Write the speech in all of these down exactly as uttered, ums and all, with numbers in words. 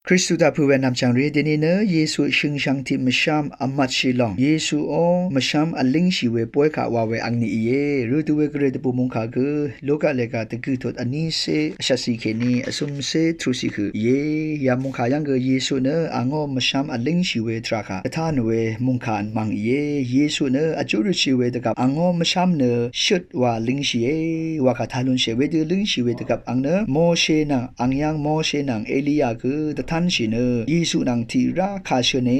Kristu taq pø̄ we nvmchv̀ng rì dèní nø Yesu shøngshvng tiq mvshv́m vmvtshì lòng, Yesu ó mvshv́m vlíngshì we bóy kaq wa we angni íe. Rø dø we gvray dvbù mungkà gø Luka lèga dvgø̀ tut vnícé vshvtcì kèní vsumcé trucì høq íe. Ya mungkà yv́ng gø Yesu nø angó mvshv́m vlíngshì we tvrà kaq dvtá nò we mungkà mv̀ng íe. Yesu nø vjúrøtshì we dvgvp angó mvshv́m nø shøt wa língshìe wa kà tá lúnshìe. Wedø língshì we dvgvp ang nø Moshe nvng, ang yv́ng Moshe nvng Eliya gø dvtánshì nø Yesu nvng tiq rá kà shø̀ne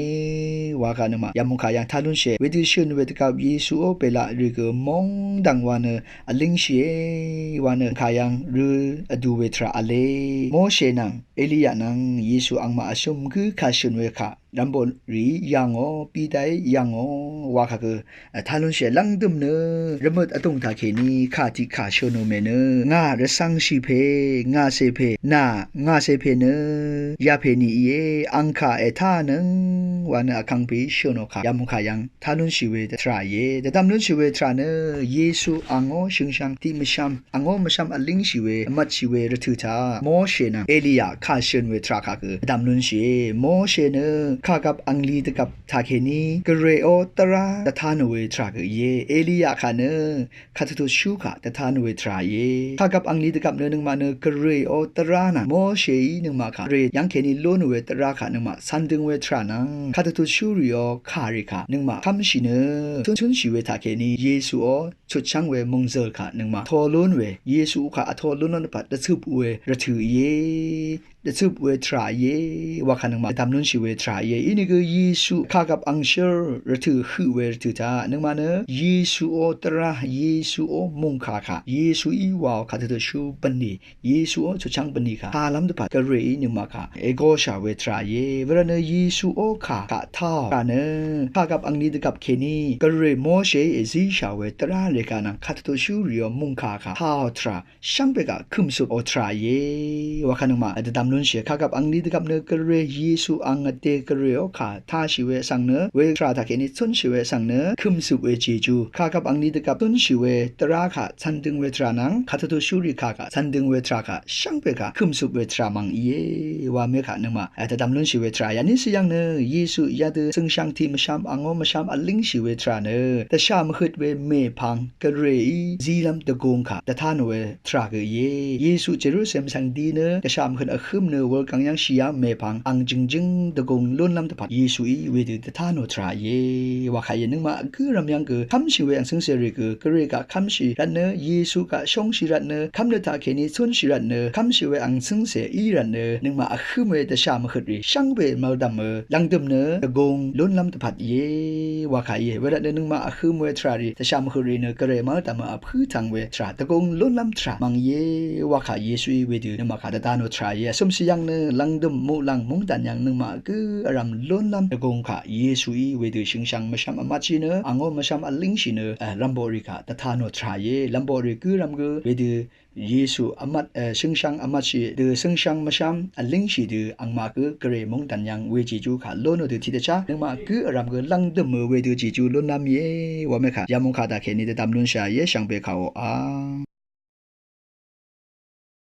wa kà nøngmaq ya mungkà yv́ng tá lúnshìe. Wedø shø̀n we dvgvp Yesu ó bèlaq rì gø móngdv̀ng wa nø vlíngshìe wa nø kà yv́ng rø vdu we tvrà v̄le. Moshe nvng Eliya nvng Yesu angmaq vshø̀m gǿ kà shø̀n we kà rvmboq rì yà ngò, Pitaí yà ngò wa kà gø tá lúnshìe. Lv́ngdø̀m nø rvmøt vdùng taqkèní kà tiq kà shø̀n ò mè nø ngà rvcv̄ngshì pè, ngàcè pè, nà ngàcè pè nø yapè ni íe, ang kà ètánøng wa nø vkangpè shø̀n ò kà ya mungkà yv́ng tá lúnshì we tvrà íe. Dvdvm lúnshì we tvrà nø Yesu angó shøngshvng tiq mvshv́m angó mvshv́m vlíngshì we vmvtshì we rvtø̀ taq Moshe nvng Eliya kà shø̀n we tvrà kà gø dvdvm lúnshìe. Moshe nø kàgvp angli dvgvp taqkèní gvray ó dvrá dvtá nò we tvrà gø íe. Eliya kà nø kàtututshú kà dvtá nò we tvrà íe. Kàgvp angli dvgvp nø nøngmaq nø gvray ó dvrá nvng Mosheí nøngmaq kà gvray yv́ngkèní lú nò we dvrá kà nøngmaq cv̄n døng we tvrà nvng kàtututshú rì ó kà rì kà nøngmaq kv́mshì nø cúnshì we taqkèní Yesu ó chutchv́ng we mòngzø̀l kà nøngmaq to lún we Yesu kà vto lún lv́m dvpvt dvcøp we rvtø̀ íe. Dvcøp we tvrà íe wa kà nøngmaq dvdvm lúnshì we tvrà íe. Inìgø Yesu kàgvp angshǿr rvtø̀ høq we rvtø̀ taq nøngmaq nø Yesu ó dvrá, Yesu ó mungkà kà, Yesuí wa ó kàtututshú bv̀nlì, Yesu ó chutchv́ng bv̀nlì kà tálv́m dvpvt gvrayí nøngmaq kà ègoshà we tvrà íe. Wervt nø Yesu ó kà kaq táò tvrà nø kàgvp angli dvgvp kèní gvray Mosheí èzíshà we dvrá rì kà nvng kàtututshú rì ó mungkà kà táò tvrà shvngbe kaq kø̀msup ò tvrà íe wa kà nøngmaq dvdvm lúnshìe. Kàgvp angli dvgvp nø gvray Yesu ang vdè gvray ó kà táshì we vsvng nø we tvrà taqkèní cúnshì we vsvng nø kø̀msup we jejú kàgvp angli dvgvp cúnshì we dvrá kaq cv̄n døng we tvrà nvng kàtututshú rì kà kaq cv̄n døng we tvrà kaq shvngbe kaq kø̀msup we tvrà mv̀ng íe wa mè kaq nøngmaq dvdvm lúnshì we tvrà íe. Vní sì yv́ng nø Yesu yadø shøngshvng tiq mvshv́m angó mvshv́m vlíngshì we tvrà nø dvshà mvhøt we mèpvng gvrayí zílv́m dvgung kà dvtá nò we tvrà gø íe. Yesu Jerusalem svng di nø dvshà mvhøt vhǿm nø wulgvng yv́ngshì yv́ng mèpvng ang jø̀ngjǿng dvgung lúnlv́m dvpvt Yesuí wedø dvtá nò tvrà íe wa kà íe. Nøngmaq gǿ rvm yv́ng gø kv́mshì we ang cǿngcè rì gø gvray kaq kv́mshì rvt nø Yesu kaq shóngshì rvt nø kv́mnøt taqkèní cúnshì rvt nø kv́mshì we ang cǿngcè í rvt nø nøngmaq vhǿm we dvshà mvhøt rì shvngbe mvldv̀mø lv̀ngdø̀m nø dvgung lúnlv́m dvpvt íe wa kà íe. Wervt nø nøngmaq vhǿm we tvrà rì dvshà mvhøt rì nø gvray mvldv̀mø vpǿ tvng we tvrà dvgung lúnlv́m tvrà mv̀ng íe wa kà Yesuí wedø nøngmaq kaq dvdvm nò tvrà íe. Vsø̀msì yv́ng nø lv̀ngdø̀m muqlàng móngdàn yv́ng nøngmaq gǿ vrv̀m lúnlv́m dvgung kaq Yesuí wedø shøngshvng mvshv́m vmvtshì nø angó mvshv́m vlíngshì nø rv̀mboqrì kaq dvdvm nò tvrà íe. Rv̀mboqrì gǿ vrv̀m gø wedø Yesu vmvt shøngshvng vmvtshì dø shøngshvng mvshv́m vlíngshì dø angmaq gǿ gvray móngdàn yv́ng we jejú kaq lú nò dø tiqdvchá nøngmaq gǿ vrv̀m gø lv̀ngdø̀mø wedø jejú lúnlv́m íe wa mè kà yamung kà taqkèní dvdvm lúnshà íe shvngbe kà oqà